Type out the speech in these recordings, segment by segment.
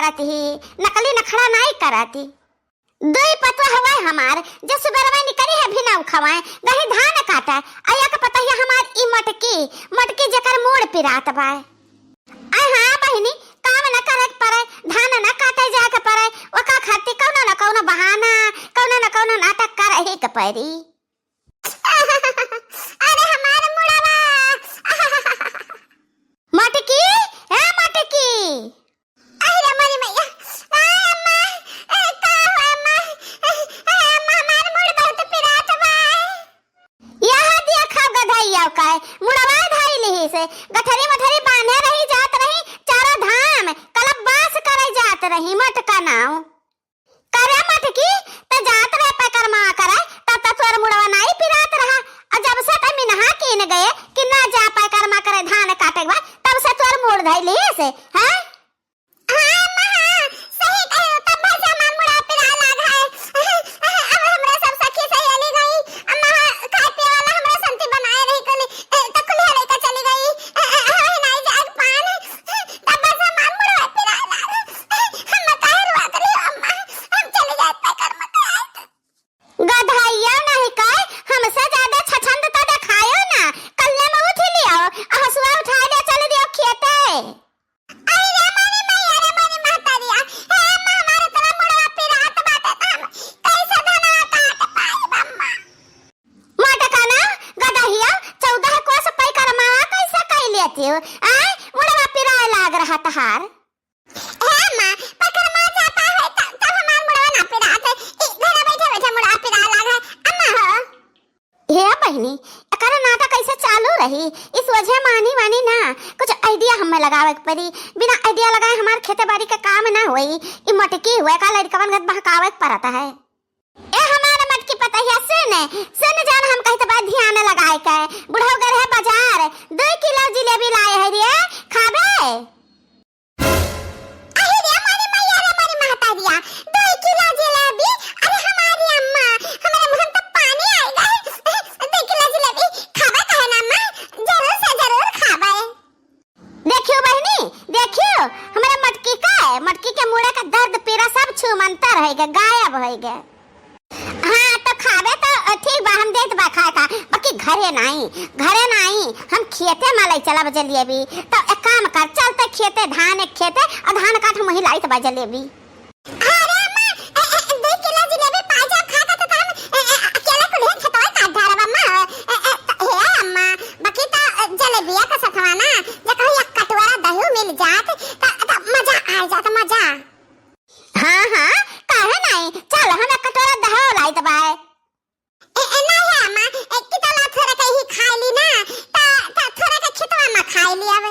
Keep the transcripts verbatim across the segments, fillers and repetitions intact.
करत ही, नकली नखड़ा नाई करत ही। दुई पतोह हवै हमार, जे सुबेरवा निकरी है भी ना उखवाए, गही धान काटे, आ एक पतोहिया हमार ई मोटकी, मोटकी जेकर मूड़ पिरात बाय। आय हाँ बहिनी, काम न करे के पड़े, धान न काटे जाए के पड़े, ओका खातिर कौनो न कौनो बहाना, कौनो न कौनो नाटक करही के पड़ी। अरे हमार मुड़वा। मटकी, ए मटकी। अरे मोरी मैया, आ अम्मा, ए, का हो अम्मा? ए, ए, अम्मा, हमार मुड़ बहुत पिरात बा। यहाँ देखा गधैया का मुड़वा धइली ही से, गठरी मठरी बांधे रही, जात रही चारों धाम, कलप बास करे जात रही, मटका नाव। करे मटकी, त जात रहे पैकरमा करे, तब त तोर मुड़वा नाई पिरात रहा। और जब से त मिनहा कीन गए कि ना जा पैकरमा करे, धान काटे के बाद, तब से तोर मूड़ धइली से, हैं? हाँ, अम्मा, हाँ, सही कहे हो, तब से हमार मुड़वा पिराए लाग है। अब हमरा सब सखी सहेली गई, अम्मा, हाँ, खाए पिए वाला हमरा संती बनाए रही कुल, ए, त कुल लइका चली गई। ए, ए, ए, नाई जाग पान, तब से हमार मुड़वा पिराए लाग। हम काहे रुआ करी हो अम्मा? हम चले जाए पैकरमा करे। गधैया नहीं कहे, हमसे ज्यादा छछंद तो देखायो ना। कल्ले में उठ लियो, हसुआ उठा ले चल दियो खेते। अरे रे मोरी मैया रे मोरी महतरिया, हे अम्मा हमारे तोरा मुड़वा पिरात बाटे त हम कैसे धनवा काट पाई अम्मा? मोटका ना, गदहिया, चौदह कोस पैकरमा कैसे कइ लेती हो? आय, मुड़वा पिराए लाग रहा तहार। हे अम्मा, पैकरमा जाता है त-, तब हमार मुड़वा ना पिरात है। ई घरे बैठे बैठे मुड़वा पिराए लाग है। अम्मा हो। हे बहिनी, एकर नाटक कैसे चालू रही? ई सोझे मानी वानी ना, कुछ idea हमें लगावे के पड़ी। बिना idea लगाए हमार खेते बाड़ी के काम ना होई। ई मोटकी हुए का लड़कवन गत बहकावे के पड़त है। ए हमार मटकी पतहिया सुन, सुन जान हम कहत बा ध्यान लगाए के। बुढ़ऊ गए रहे बाजार, दुई किलो जिलेबी लाए है रे, खाबे? अरे रे मोरी मैया रे मोरी महतारिया, दुई किलो जिलेबी? अरे हमारी अम्मा, हमारे मुंह में तो पानी आए गए। दुई किलो जिलेबी खाबे कहे ना अम्मा, जरूर से जरूर खाबे। देखियो बहिनी, देखियो, हमरे मटकी का है, मटकी के मुड़े का दर्द पीड़ा सब छूमंतर होइगे, गायब होइगे। हाँ, तो खाबे तो ठीक बा, हम देत बा खाए का, बाकी घरे नाई, घरे नाई, हम खेते में लई चलब जलेबी। तो एक काम कर, चलते खेते, धान एक खेते, और धान काट हम वहीं लाइत बा जलेबी। अरे अम्मा, ए, ए, दुई किलो जिलेबी पाई जा, खा के तो हम, ए, ए, अकेले कुल्हे खेतवा काट धारब अम्मा। ए, ए, त-, हे अम्मा, बाकी त, ए, जलेबिया के सथवा ना, जे कहूँ एक कटोरा दही मिल जात, त, त मजा आ जात, मजा। हाँ, हाँ, काहे नाई? चल, हम एक कटोरा दही लाइत बाए। ए, ए, ना हे अम्मा, ए, कि तला थोड़ा के ही खाई ली ना, त, त थोड़ा के खेतवा में खाई ली अब।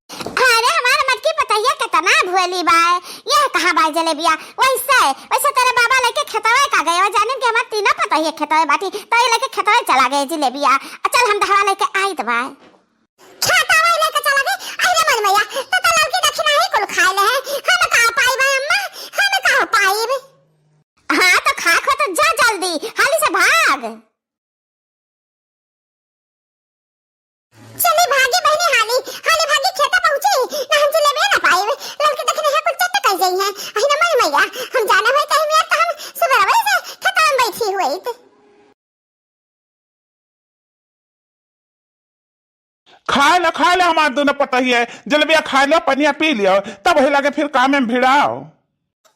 अरे, हमार मटकी पतहिया कितना भोली बाए, यह कहाँ बाए जलेबिया? वैसे, वैसे तेरे बाबा लेके खेतवा का गए, वो जानिन कि हमार तीनों पतहिया खेतवा बाटी, तो ये लेके खेतवा चला गए जलेबिया। आ चल, हम दहवा लेके आइत बाए। खेतवा लेके चला गए? अरे मोर मैया, तो, तो ललकी दखिना ही कुल खाए ले हैं, हम का पाइब अम्मा, हम का पाइब? हाँ, तो खाक हो तो जा जल्दी, हाली से भाग। चली भागी बहिनी, हाली, हाली भागी, खेते पहुँची, ना हम जलेबे ना पाइब। ललकी दखिना है कुल चट्ट कर जाई है। अहि ना मोर मैया, हम जाने होई कहीं मेर तो हम सुबह से खेतवा में बैठी होइत। खाए ला, खाए ला हमार दोनों पतोहिया, जलेबिया खाए ला, पनिया पी लियो, तब वही लगे फिर कामे में भिड़ाओ।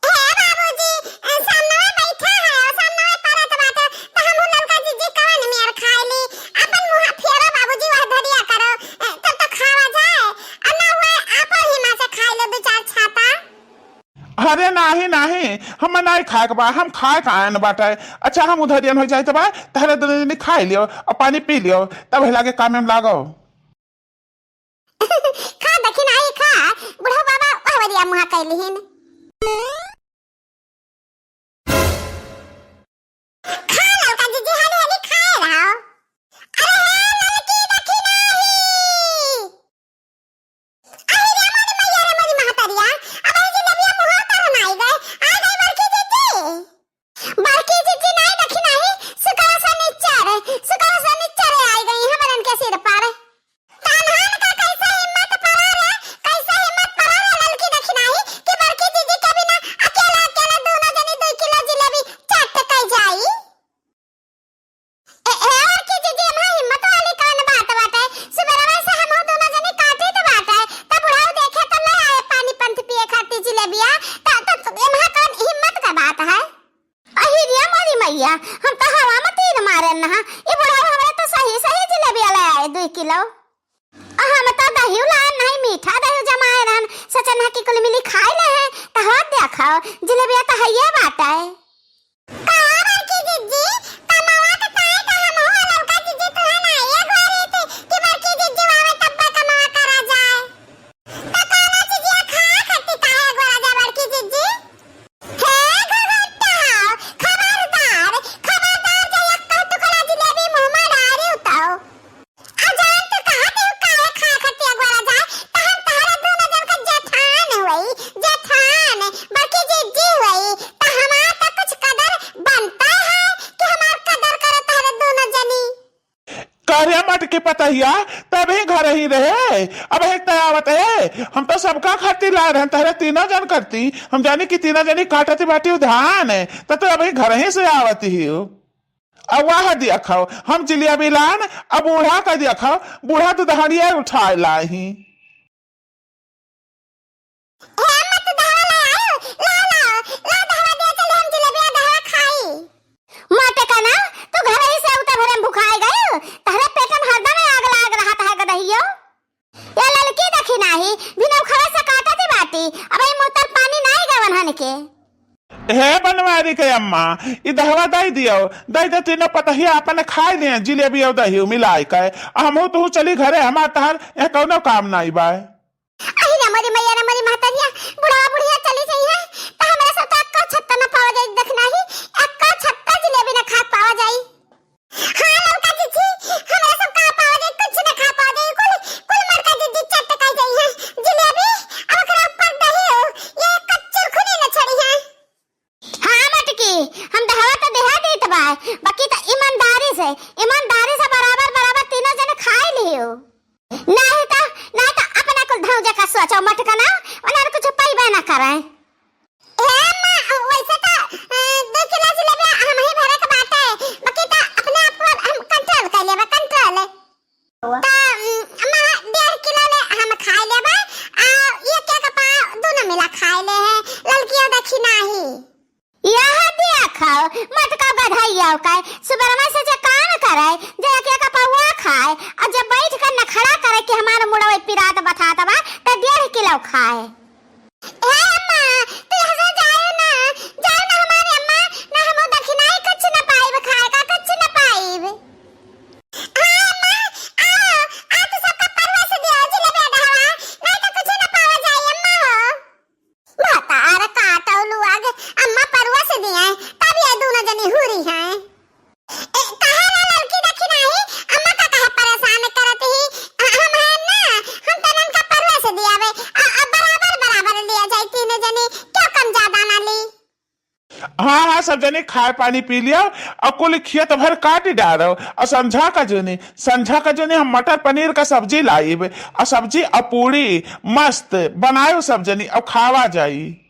हे बाबूजी, ए, सामने बैठा है, और सामने परत बाटे, तो हम ललका जीजी कवन मेर खाए ली? अपन मुँह फेरो बाबूजी, वह धरिया करो, ए, तब तो खावा जाए, और ना हुआ आपो ही माँ से खाए लो दो चार छाता। अरे नाही, नाही, हम नाही खाए के बा, हम खाए के आयन बाटे। अच्छा, हम उधरियन हो जाइत बा, तहरे दोनों जनी खाए लियो, और पानी पी लियो, तब वही लगे कामे में लागो। खा दखिना ही खा, बुढ़ऊ बाबा वह वरिया मुहा कैलिहिन। खा ललका जीजी, हाली हाली खाए रहो। अरे हे ललकी दखिना ही। अरे रे मोरी मैया रे मोरी महतरिया, अब ये जलेबिया मुहा पर हम आई गए, आ गए बड़की जीजी। बड़की जीजी नाई दखिना ही, सुकरा सनिचर, सुकरा सनिचर आई गई हमरन के सिर पर। कान्हान का कैसे हिम्मत पड़ा रे, कैसे हिम्मत पड़ा रे ललकी दखिना ही कि बड़की हम तो हवा में तीर मारे न हा। ई बुढ़ऊ हमरे तो सही सही जिलेबिया ले आए दुई किलो। आ हम तो दहियो लाए नहीं, मीठा दहियो जमाए रहन, सोचन हा कि कुल मिली खाए ले हैं, तो हो देखो, जिलेबिया तो हइये बाटे। का बड़की जिज्जी, कमावा के काहे का हम हो ललका जिज्जी तुहे ना एक बारी थी कि बड़की जिज्जी आवे तब पर कमावा करा जाए। तो काला जिज्जिया खाए खातिर काहे गोरा जा बड़की जिज्जी? हे घरघट्टा, खबरदार, खबरदार जे एक टुकड़ा जिलेबी मुंह में डारी उताओ। आ जान तो कहा दे काहे खाए खातिर गोरा जाए, त हम तहरे दोनों जन का जेठान होई, जेठान, बड़की जिज्जी होई, त हमार तो कुछ कदर बनता है कि हमार कदर करे तहरे दोनों जनी। करे मटकी पतहिया, तभी घर ही रहे, अब एक तय आवत है। हम तो सबका खातिर ला रहे, तहरे तीनों जन करती, हम जानी कि तीनों जनी काटती बाटी धान, त तो अभी घर ही से आवत ही हो। अब वह देखो, हम जिलेबी लान, अब बूढ़ा का देखो, बूढ़ा दुधहरिया उठाए लाई। हे अम्मा, तू दहवा ले आयो? ला, ला, ला दहवा दे, चल हम जिलेबिया दहवा खाई। मोटे का ना, तू घर ही से उतर भरे में भुखाए गयो, तहरे पेट में हरदम आग लाग रहत है गदहियो। ये ललकी देखी नाही, बिना खड़ा से काटत ही बाटी, अब ई मोतर पानी नाही गवन हन के। हे बनवारी के अम्मा, ई दहवा दई दियो, दई दे तीनों पतहिया अपन खाए लिए, जिलेबी और दही मिलाई के, आ हमहू तू चली घरे, हमार तहार यहाँ कौनो काम नाही बाय। अहि रे मोरी मैया रे मोरी महतरिया, बुढ़वा बुढ़िया चली जाई है, त हमरा सब का एक्को छत्ता न पावा जाई, देख नाही, एक्को छत्ता जिलेबी न खा पावा जाई। हाँ ललका जिज्जी, हमरा सब का पावा जाई, कुछ न खा पावा जाई, कुल, कुल मोटका जिज्जी चट कई जाई है, जिलेबी, अब ओकरा ऊपर दही हो, ये कच्चर खुनी न छोड़ी है। हाँ मटकी, हम दहवा तो देहा देत बा, बाकी त ईमानदारी से, ईमानदारी से बराबर बराबर तीनों जने खाए लियो। नाही त, नाही त अपना कुल धौंजा का सोचो मटका ना, उन्हें कुछ पाइबे ना करे। ए अम्मा, वैसे त, अ, दो किलो जिलेबी हम ही भरे के बाटे, बाकी त अपने आप को हम control कर लेबे, control। त, उम, अम्मा, डेढ़ किलो ले हम खाए लेबे, आ, ये क्या का पा, दोनों मिला खाए ले है, ललकियो देखी नाही। यह देखो, मटका गधैया का, सुबह में से जे काम करे, जे एक एक पौवा खाए, और जब बैठ कर नखड़ा करे कि हमार मुड़वे पिरात बथात बा, त डेढ़ किलो खाए। हे अम्मा, तू यहाँ से जाओ ना, जाओ ना हमारे अम्मा, ना हम दक्षिणाई कुछ न पाइब, खाए का कुछ न पाइब। हाँ अम्मा, आओ, आ तू सबका परवा से दियो, जिलेबी दहवा, नहीं तो कुछ न पावा जाए अम्मा हो। भतार काटौलू आगे, अम्मा परवा से दिए, तब ये दोनों जनी हुरी हैं। ए, काहे ला ललकी देखी नाही? अम्मा का काहे परेशान करत ही? आ, हम हैं ना, हम तनन का परवा से दियावे। आ, आ, बराबर, बराबर लिया जाई तीनों जनी, क्यों कम ज्यादा ना ली? हाँ, हाँ, सब जनी खाए पानी पी लियो, और कुल खेत भर काट डारो, और संझा का जोनी, संझा का जोनी हम मटर पनीर का सब्जी लाइब, और सब्जी और पूड़ी मस्त बनायो सब जनी, और खावा जाई।